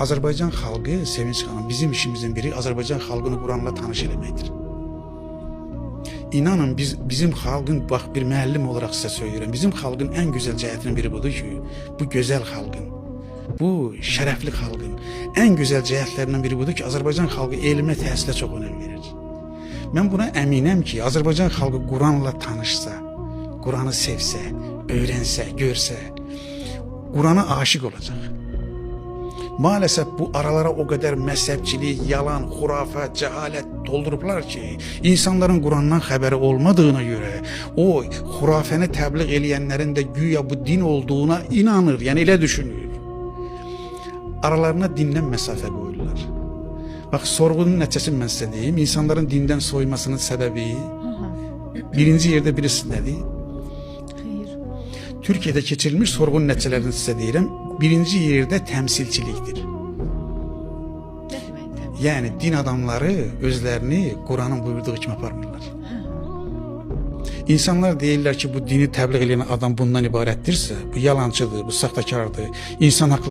Azərbaycan xalqı, Sevinç xanım, bizim işimizin biri Azərbaycan xalqını Quranla tanış eləməkdir. İnanın bizim xalqın, bax bir müəllim olaraq sizə söyləyirəm, bizim xalqın ən gözəl cəhətinin biri budur ki, bu gözəl xalqın, bu şərəfli xalqın ən gözəl cəhətlərindən biri budur ki, Azərbaycan xalqı elmə, təhsilə çox önəm verir. Mən buna əminəm ki, Azərbaycan xalqı Quranla tanışsa, Quranı sevsə, öyrənsə, görsə, Qurana aşiq olacaq. Maalesef bu aralara o qədər məzhəbçilik, yalan, xurafə, cəhalət doldurublar ki, insanların Qurandan xəbəri olmadığına görə o xurafəni təbliğ eləyənlərin də güya bu din olduğuna inanır, yəni elə düşünür. Aralarına dindən məsafə qoyurlar. Bax, sorğunun nəticəsini mən sizə deyim. İnsanların dindən soyumasının səbəbi birinci yerdə bilirsiniz nədir? Xeyr. Türkiyədə keçirilmiş sorğunun nəticələrini sizə deyirəm. Birinci yerdə təmsilçilikdir. Nə deməkdir? Yəni din adamları özlərini Quranın buyurduğu kimi aparmırlar. İnsanlar deyirlər ki, bu dini təbliğ edən adam bundan ibarətdirsə, bu yalançıdır, bu saxtakardır, insan haqları